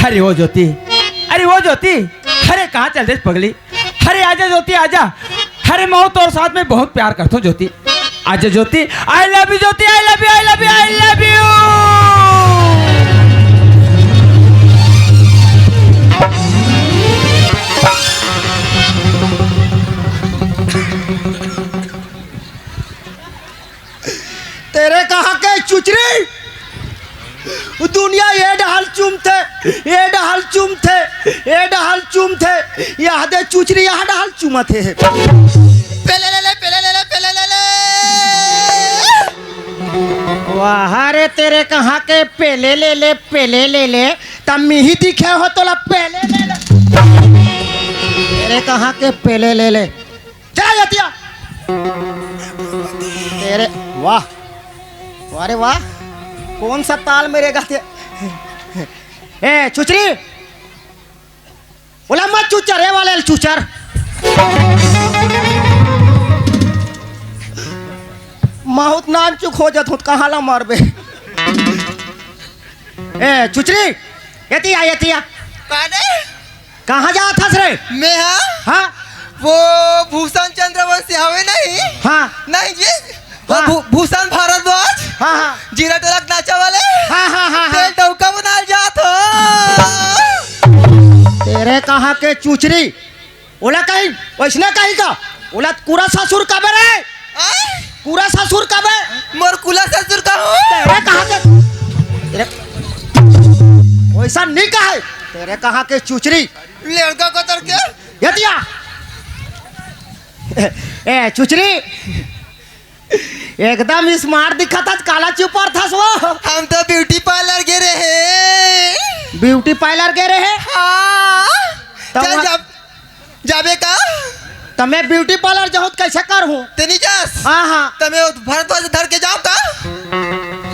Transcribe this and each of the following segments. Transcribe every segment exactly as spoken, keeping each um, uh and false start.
अरे ओ ज्योति, अरे ओ ज्योति, अरे कहाँ चल देस पगली? अरे आजा ज्योति, आजा। अरे मैं तोर साथ में बहुत प्यार करता हूँ ज्योति। आजा ज्योति, I love you Jyoti, I love you, I love you, I love you। तेरे कहाँ के चुचरी? दुनिया ये डहल चूमथे, ये डहल चूमथे, ये डहल चूमथे, यह दे चुचरी यह डहल चूमथे। पेले ले ले, पेले ले ले, पेले ले ले। वाह रे, तेरे कहाँ के पेले ले ले, पेले ले ले, तब मिही दिखे हो तोला पेले ले ले। तेरे कहाँ के पेले ले ले। चला जातिया। तेरे, वाह, अरे वाह, कौन सा ताल में रेगा थे? ए चुचरी, ओला मत चुचर, ए वाले चुचर। माहुत नान चुक हो जात हो, कहाँ ला मारबे? ए चुचरी, एतिया, एतिया। काने? कहाँ जात हस रे? मैं हाँ? हाँ? वो भूषण चंद्रवंशी हवे नहीं? हाँ। नहीं जी, वो हाँ। भू-, भूषण भारद्वाज, हाँ, हाँ। जीरा टोला के नाचा वाले। हाँ, हाँ, हाँ, हाँ। तेल डौका बनाल जात हो। तेरे कहाँ के चुचरी? ओला कहीं, वैसने कहीं का? ओला कुरा ससुर कबे रे? आय? कुरा ससुर कबे? मोर कुला ससुर का हो? तेरे कहाँ के? तेरे, वैसा नहीं कहा है। तेरे कहाँ के चुचरी? लड़का को तर के? ये दिया। ए, ए, चुचरी। एकदम smart दिखत हस, काला चुपर थस वो। हम तो beauty parlour गे रहे। Beauty parlour गे रहे? हाँ। तो चल वहाँ जब जाबे का? त मैं beauty parlour जाहूं त कैसे करहूं? ते नहीं जास? हाँ, हाँ। त मैं वो भरद्वाज धर के जाऊं का?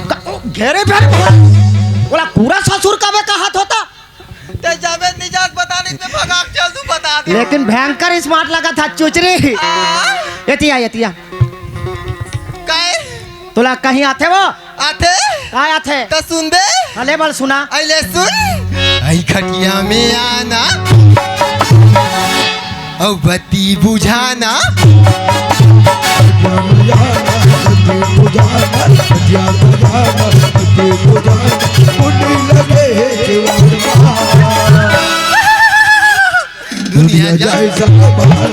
का-, ओ, घेरे भर बोला, पूरा ससुर का बे कहात होता। ते जाबे नहीं जास, बता नहीं, मैं भगा के चल दूं, बता दे। लेकिन भयंकर smart लगा था, चुचरी। हाँ। एतिया, एतिया। काय? तोला कहीं आथे वो? आथे? काय आथे? त सुन बे। हाँ, ले बल सुना। अइले सुन। आई खटिया में आना, अउ बत्ती बुझाना। दुनिया जाए सब बाहर,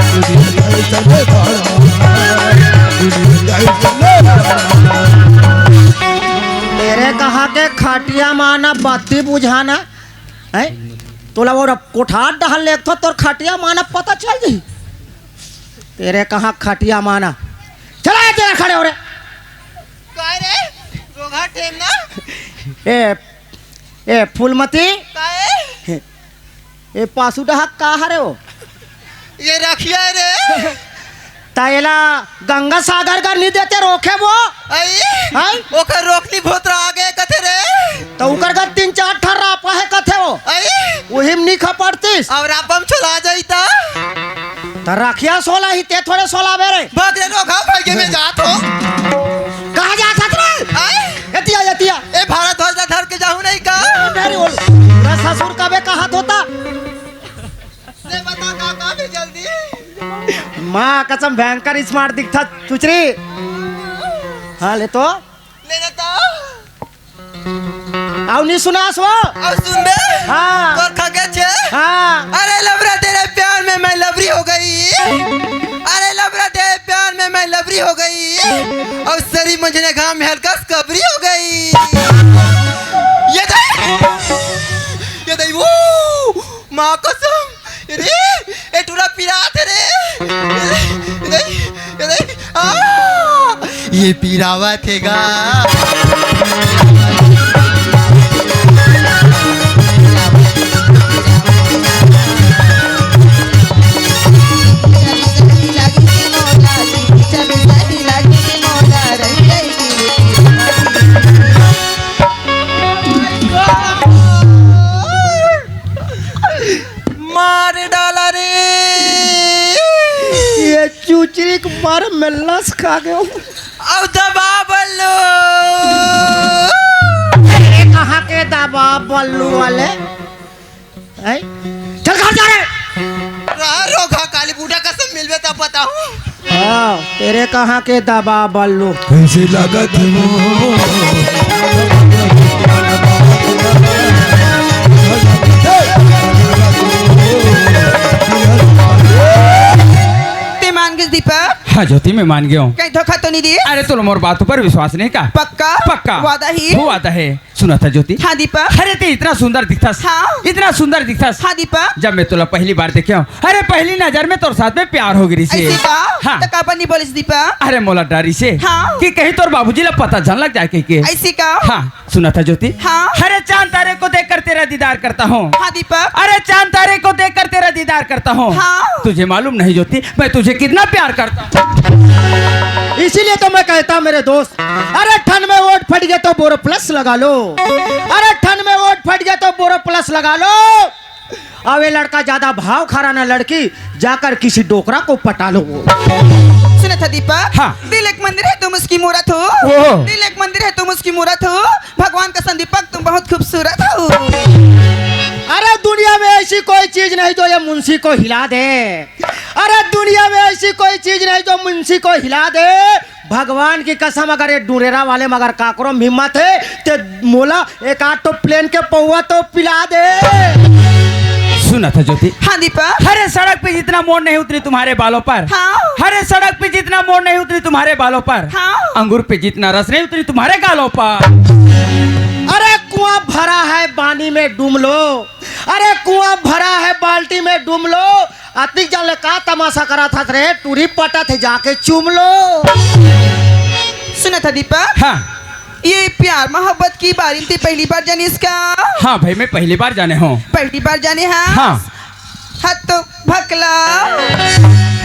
दुनिया जाए सब बाहर, दुनिया जाए सब बाहर। तेरे कहा के खटिया माना बत्ती बुझाना है? तोला वो कोठार डहल लेथो, तोर खटिया माना पता चल जाही। तेरे कहा खटिया माना। चला ए, तेरा खड़े हो रे। काय रे? रोगा टेम ना? ए, ए, फूलमती। काय? ए, पासू डहक का हरे हो? ये रखिया रे। त एला गंगा सागर कर नहीं देते रोके वो? आई? हाँ? ओकर रोकनी भोतरा आगे कथे रे। त ओकर का तीन चार ठर रापा है कथे वो? आई? वही में नहीं खपड़तीस। अउ रापा में छोला जाई त? त रखिया सोला ही, ते थोड़े सोला बेरे। बात रे रोगा भाई के मैं जात हो। कहाँ जात हस रे? आई? एतिया, एतिया। ए भारद्वाज ला धर के जाहूं नहीं का? ए, मेरी ओर। पूरा ससुर का बे कहात होता। ले बता का, का बे जल्दी। माँ कसम भयंकर smart दिखथा चुचरी। हाँ, ले तो। ले ना तो। अउ नहीं सुनास वो? अउ सुन बे। हाँ। तोर खगे छे? हाँ। अरे लबरा तेरे प्यार में मैं लबरी हो गई। अरे लबरा तेरे प्यार में मैं लबरी हो गई। अउ सरी मंझने घाम में हल्का सी कबरी हो गई। ये दे, ये दे, वो माँ कसम। रे, ए टूरा पिरात हे रे। रे, रे, रे, आ! ये पिरावत हे गा। मार डाला रे। ये चुचरी के मारे में लस खा गयो। अब दबा बल्लो। कहाँ के दबा बल्लू वाले? हैं? चल घर जा रे। रहा रोगा काली बूढ़ा कसम मिलबे तब बताऊं। हाँ, तेरे कहाँ के दबा बल्लू। कैसे लागत है वो? ते मान गिस दीपक? हाँ ज्योति, मैं मान गया हूँ। कहीं धोखा तो नहीं दिए? अरे, तोला मोर बात ऊपर विश्वास नहीं का? पक्का? पक्का। वादा ही? वो वादा है। सुना था ज्योति? हाँ दीपक। अरे, ते इतना सुंदर दिखथस। हाँ। इतना सुंदर दिखथस। हाँ दीपक। जब मैं तोला पहली बार देखे हूँ, अरे, पहली नजर में तोर साथ में प्यार हो गई से। ऐसे का? हाँ। तो काबर नहीं बोलिस दीपक? अरे, मोला डर रहिसे हाँ। कि कहीं तोर बाबूजी ला पता झन लग जाए कहिके। ऐसे का? हाँ। सुना था ज्योति? हाँ। अरे, चांद तारे को देखकर तेरा दीदार करता हूँ। हाँ दीपक। अरे, चांद तारे को देखकर तेरा दीदार करता हूँ। हाँ। तुझे मालूम नहीं ज्योति, मैं तुझे कितना प्यार करता हूँ। इसीलिए तो मैं कहता मेरे दोस्त, अरे, ठन में वोट फट गया तो बोरो प्लस लगा लो। अरे, ठन में वोट फट गया तो बोरो प्लस लगा लो। अब ये लड़का ज्यादा भाव खा रहा ना लड़की, जाकर किसी डोकरा को पटा लो। सुना था दीपक? हाँ। दिल एक मंदिर है, तुम उसकी मूरत हो। ओहो। दिल एक मंदिर है, तुम उसकी मूरत हो। भगवान का संदीपक, तुम बहुत खूबसूरत हो। अरे, दुनिया में ऐसी कोई चीज नहीं जो ये मुंशी को हिला दे। अरे, दुनिया में ऐसी कोई चीज नहीं जो मुंशी को हिला दे। भगवान की कसम, अगर ये डुरेरा वाले में अगर काकरो में हिम्मत है, ते मोला एक आध ठो प्लेन के पौवा तो पिला दे। सुना था ज्योति? हाँ दीपक। अरे, सड़क पे जितना मोड़ नहीं उतरी तुम्हारे बालों पर। हाँ। अरे, सड़क पे जितना मोड़ नहीं उतरी तुम्हारे बालों पर। हाँ। अंगूर पे जितना रस नहीं उतरी तुम्हारे गालों पर। अरे, कुआं भरा है, पानी में डूम लो। अरे, कुआं भरा है, बाल्टी में डूम लो। अतिक जान ले का तमाशा करा था रे, टूरी पटा थे, जाके चूम लो। सुना था दीपक? हाँ। ये प्यार मोहब्बत की बारी ते पहली बार जानिस का? हाँ भाई, मैं पहली बार जाने हूँ। पहली बार जाने हाँ? हाँ। हाँ तो भकला।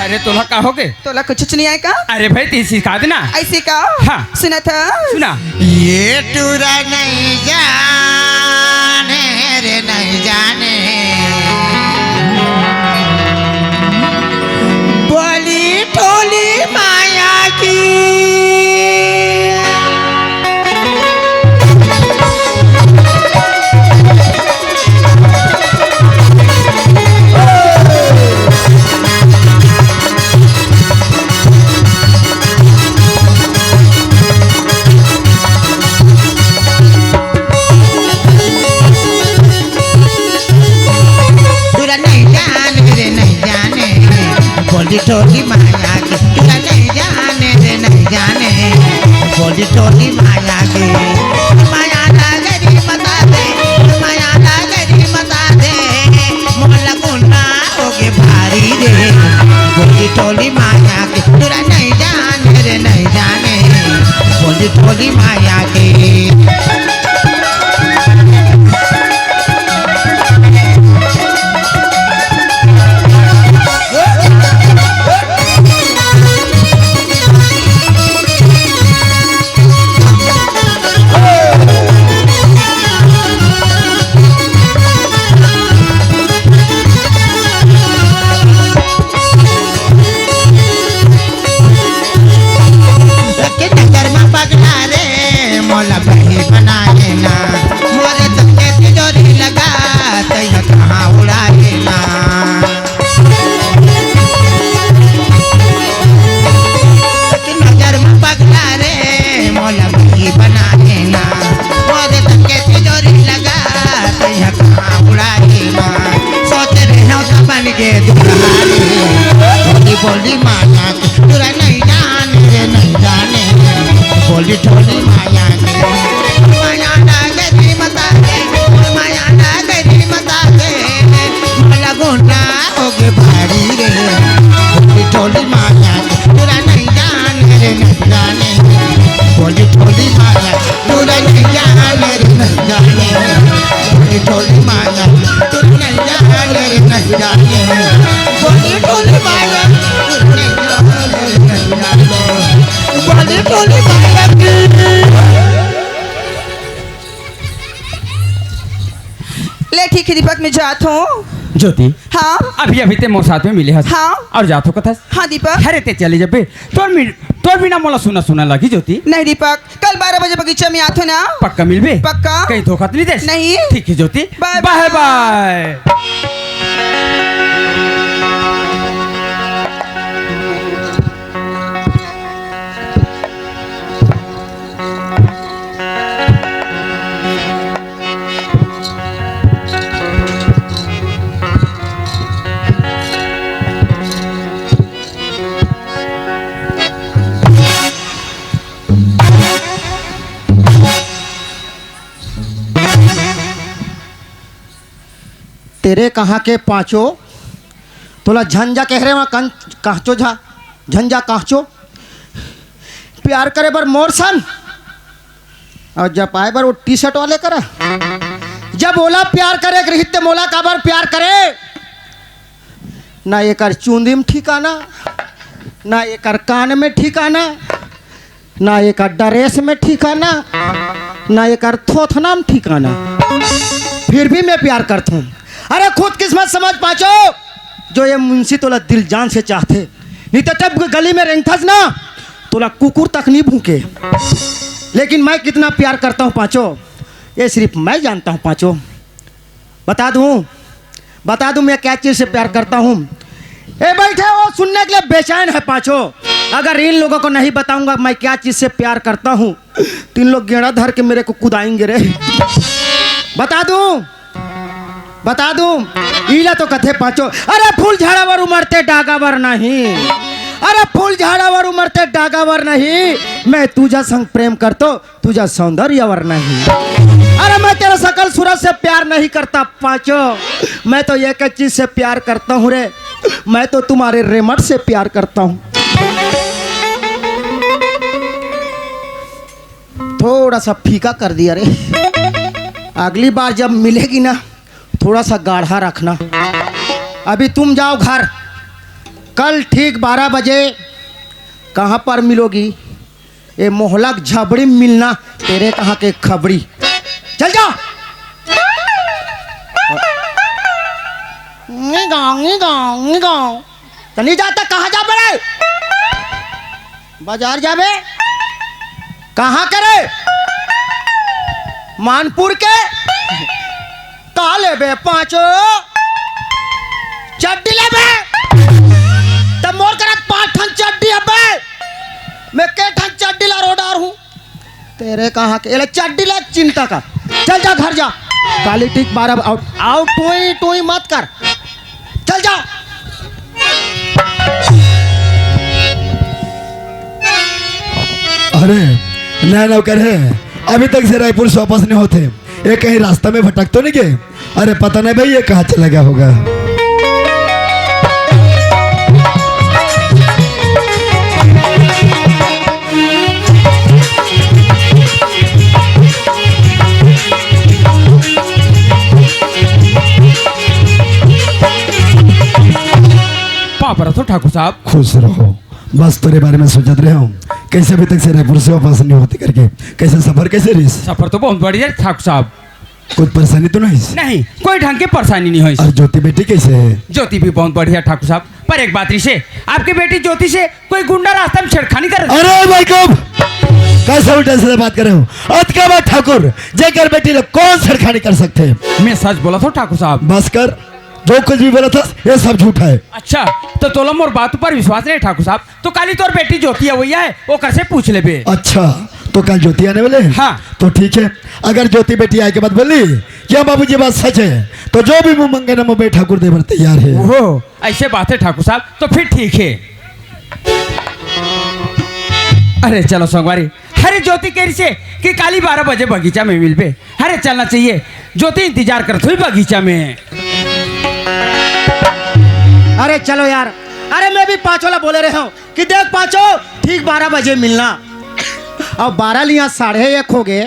अरे, तोला का हो गे? तोला कुछ नहीं आए का? अरे भाई, ते सिखा देना। ऐसे का? हाँ। सुना था? सुना। ये टूरा नहीं जाने रे, नहीं जाने। बोली टोली माया की। टूरा नहीं जाने रे, नहीं जाने। बोली टोली माया के, टूरा नहीं जाने रे, नहीं जाने। बोली टोली माया के। माया लागरी मता दे, माया लागरी मता दे। मोला गुना होगे भारी रे। बोली टोली माया के, टूरा नहीं जाने रे, नहीं जाने। बोली टोली माया के। एक नजर में पगला रे, मोला बही बना लेना। मोरे तन के तिजोरी लगा, तैं कहाँ उड़ा लेना। एक नजर में पगला रे, मोला बही बना लेना। मोरे तन के तिजोरी लगा, तैं कहाँ उड़ा लेना। सोच रहे हो तो बन के दुल्हा रे, बोली बोली माया टूरा नहीं जाने रे, नहीं जाने। बोली टोली माया के। माया ना गरी मता दे, माया ना गरी मता दे। मोला गुना होगे भारी रे। बोली टोली माया के। टूरा नहीं जाने रे, नहीं जाने। बोली टोली माया। टूरा नहीं जाने रे, नहीं जाने। बोली टोली माया। टूरा नहीं जाने रे, नहीं जाने। बोली टोली माया। ले ठीक है दीपक, मैं जात हूँ। ज्योति, हाँ। अभी अभी ते मोर साथ में मिले हस। हाँ। अउ जाथों कथस। हाँ दीपक। अरे ते चले जबे, तोर मिल-, तोर बिना मोला सुना सुना लगी ज्योति। नहीं दीपक, कल बारह बजे बगीचा में आथों ना। पक्का मिलबे? पक्का। कहीं धोखा तो नहीं देस? नहीं। ठीक है ज्योति। बाय बाय बाय। बाय। तेरे कहाँ के पाँचो, तोला झंझा कह रहे वहाँ कं-, कहचो झा, झंझा कहचो। प्यार करे बर मोर सन, अउ जब पाए बर वो टी शर्ट वाले करा। जब ओला प्यार करे के रहिस ते मोला काबर प्यार करे? ना एकर चुंदी में ठिकाना, ना एकर कान में ठिकाना, ना एकर ड्रेस में ठिकाना, ना एकर थोथना में ठिकाना। फिर भी मैं प्यार करता हूँ। अरे खुद किस्मत समझ पाँचो, जो ये मुंशी तोला दिल जान से चाहते, नहीं तो तब गली में रेंगथस ना, तोला कुकुर तक नहीं भूके। लेकिन मैं कितना प्यार करता हूँ पाँचो, ये सिर्फ मैं जानता हूँ पाँचो। बता दूं, बता दूं मैं क्या चीज से प्यार करता हूँ। ए बैठे हो, सुनने के लिए बेचैन है पाँचों। अगर इन लोगों को नहीं बताऊंगा मैं क्या चीज से प्यार करता हूँ, तो इन लोग गेड़ा धर के मेरे को कुदाएंगे रे। बता दूं, बता दूं, इला तो कथे पाँचों, अरे फूल झाड़ा बर उमरते डागा बर नहीं, अरे फूल झाड़ा बर उमरते डागा बर नहीं, मैं तुझा संग प्रेम करतो, तुझा सौंदर्य वर नहीं। अरे मैं तेरा सकल सूरत से प्यार नहीं करता पाँचों, मैं तो एक चीज से प्यार करता हूँ रे, मैं तो तुम्हारे रेमट से प्यार करता हूँ। थोड़ा सा फीका कर दिया रे, अगली बार जब मिलेगी ना, थोड़ा सा गाढ़ा रखना। अभी तुम जाओ घर, कल ठीक बारह बजे कहाँ पर मिलोगी? ए मोहलक झबड़ी मिलना, तेरे कहाँ के खबड़ी। चल जा। निगाओ, निगाओ, निगाओ। तो नहीं जाता, कहाँ जा बड़े? बाजार जाबे? कहाँ करे? मानपुर के? का लेबे पाँचो? चड्डी लेबे? तब मोर करा पाँच ठन चड्डी हबे। मैं के ठन चड्डी ला रोडार हूँ। तेरे कहाँ के? एला चड्डी ला चिंता का। चल जा घर जा। काली ठीक बारह आउट, आउट टोई टोई मत कर। चल जा। अरे, नया नौकर है, अभी तक से रायपुर से वापस नहीं होते। ये कहीं रास्ता में भटक तो नहीं गए? अरे, पता नहीं भाई, ये कहाँ चला गया होगा। पाँव परत हों ठाकुर साहब। खुश रहो। बस तोरे बारे में सोचत रहे हूँ, कैसे अभी तक से रायपुर से वापस नहीं होते करके। कैसे सफर, कैसे रहिस? सफर तो बहुत बढ़िया ठाकुर साहब। कुछ परेशानी तो नहीं? नहीं, कोई ढंग के परेशानी नहीं होइस। और ज्योति बेटी कैसे है? ज्योति भी बहुत बढ़िया ठाकुर साहब, पर एक बात रहिसे, आपके बेटी ज्योति से कोई गुंडा रास्ता में छेड़खानी करे? अरे भाई कब, कैसे उल्टे सीधे बात करे हो? अतका बात ठाकुर, जेकर बेटी ले कौन छेड़खानी कर सकते हैं? मैं सच बोलत हों ठाकुर साहब। बस कर, जो कुछ भी बोलत हस, ये सब झूठ है। अच्छा, तो तोला मोर बात ऊपर विश्वास नहीं ठाकुर साहब, तो काली तोर बेटी ज्योति अवइया है, ओकर से पूछ लेबे। अच्छा, तो कल ज्योति आने वाले हैं? हाँ। तो ठीक है, अगर ज्योति बेटी आए के बाद बोली कि हाँ बाबूजी, बात सच है, तो जो भी मुँह मांगे ना, मैं ठाकुर दे बर तैयार है। ओहो, ऐसे बात है ठाकुर साहब, तो फिर ठीक है। अरे चलो संगवारी, अरे ज्योति कहिसे कि काली बारह बजे बगीचा में मिलबे। अरे चलना चाहिए, ज्योति इंतजार करत होही बगीचा में। अरे चलो यार, अरे मैं भी पाँचों ला बोले रहे हूँ कि देख पाँचों, ठीक बारह बजे मिलना। अब बारह ले इहाँ साढ़े एक हो गए,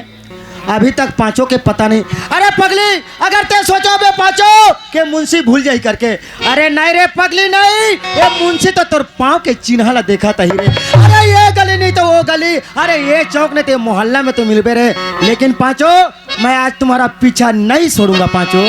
अभी तक पाँचों के पता नहीं। अरे पगली, अगर ते सोचो बे पाँचों के मुंशी भूल जाही करके, अरे नहीं रे पगली, नहीं, ये मुंशी तो तोर पाँव के चिन्हा ला देखत ही रे। अरे ये गली नहीं तो वो गली, अरे ये चौक नहीं तो ये मोहल्ला में तो मिलबे रे। लेकिन पाँचों, मैं आज तुम्हारा पीछा नहीं छोड़ूंगा पाँचों।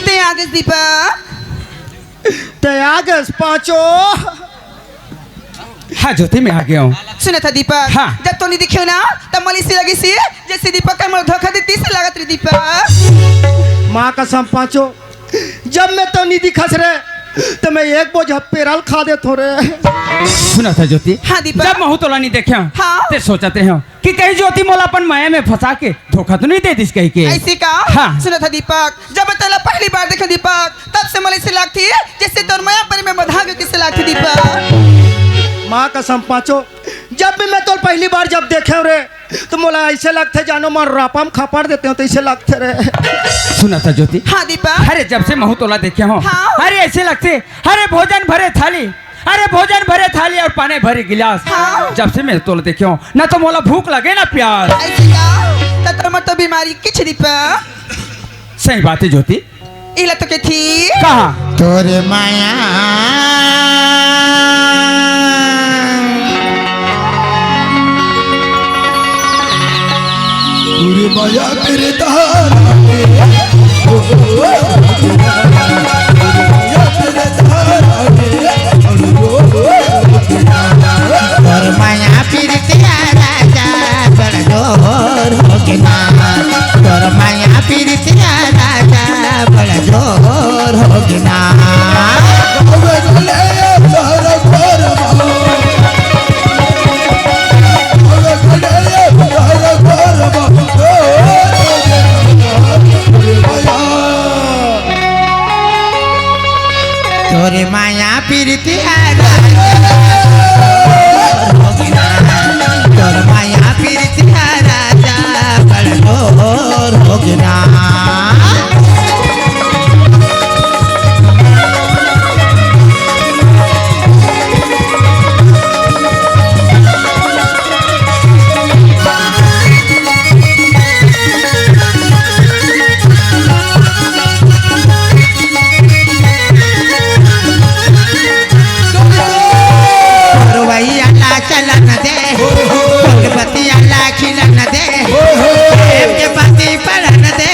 ते आ गेस दीपक। ते आ गेस पाँचो। हाँ ज्योति, मैं आ गया हूँ। सुनत हस दीपक, हाँ। जब तोला नइ देखेंव ना, तब मोला अइसे लगिस हे, जइसे दीपक ह मोला धोखा दे दिस हे, लागत रे दीपक। माँ कसम पाँचो, जब मैं तोला नइ दिखंव रे, त मैं एक बोझा पेरा ल खा देथों रे। सुनत हस ज्योति, हाँ दीपक। जब महूँ तोला नइ देखेंव, हाँ। ते सोचत रहेंव कि कहीं ज्योति मोला अपन मया में फंसा के धोखा तो नइ दे दिस कहिके। अइसे का? हाँ। सुनत हस दीपक, जब मैं तोला पहली बार देखेंव दीपक, तब से मोला अइसे लागथे, जइसे तोर मया परी में बंधा गेंव कइसे लागथे दीपक। माँ कसम पाँचो, जब भी मैं तोला पहली बार जब देखेंव रे, त मोला अइसे लागथे जानो मैं रापा म खपार देतेंव, त अइसे लागथे रे। सुनत हस ज्योति। हाँ दीपक। अरे जब से महूँ तोला देखेंव, हाँ। अरे अइसे लागथे, अरे भोजन भरे थाली, अरे भोजन भरे थाली अउ पानी भरे गिलास। हाँ। जब से मैं तोला देखेंव, ना तो मोला भूख लगे ना प्यास। अइसे का? त तोर म तो बीमारी किछ दीपक। सही बात हे ज्योति। इला तो कथे। कहाँ? तोर मया। तोर मया तेरे तारा के। ओ, ओ, ओ, तोर मया तेरे तारा के। ओ, ओ, ओ, तोर मया पीरितिया राजा बड़ जोर होगे ना। तोर मया पीरितिया राजा बड़ जोर होगे ना। तोर मया पीरितिया राजा, तोर मया पीरितिया राजा, बड़ जोर होगे ना। तोर वही अल्लाह चलन दे, तोर बतिया ला खिलन दे, प्रेम के बाती पड़न दे,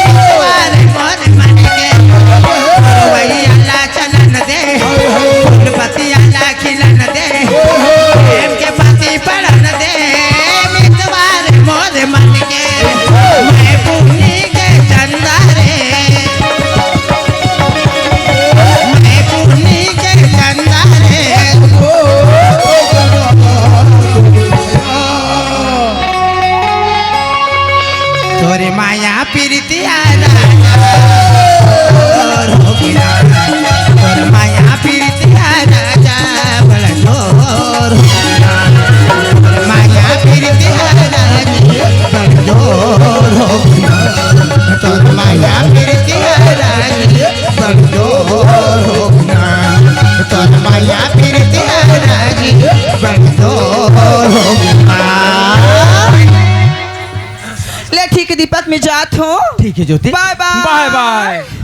तोर मोर मन के। तोर वही अल्लाह चलन दे, तोर बतिया ला खिलन दे, प्रेम के बाती पड़न दे, मितवा रे मोर मन के। मैं पुन्नी के चंदा रे, मैं पुन्नी के चंदा रे। तोर मया पीरितिया राजा, तोर होगे ना। तोर मया पीरितिया राजा, बड़ जोर होगे ना। तोर मया पीरितिया राजा, बड़ जोर होगे ना। तोर मया पीरितिया राजा, बड़ जोर होगे ना। तोर मया पीरितिया राजा, बड़ जोर होगे ना। ले ठीक हे दीपक, मैं जात हूँ। ठीक हे ज्योति। बाय बाय। बाय बाय।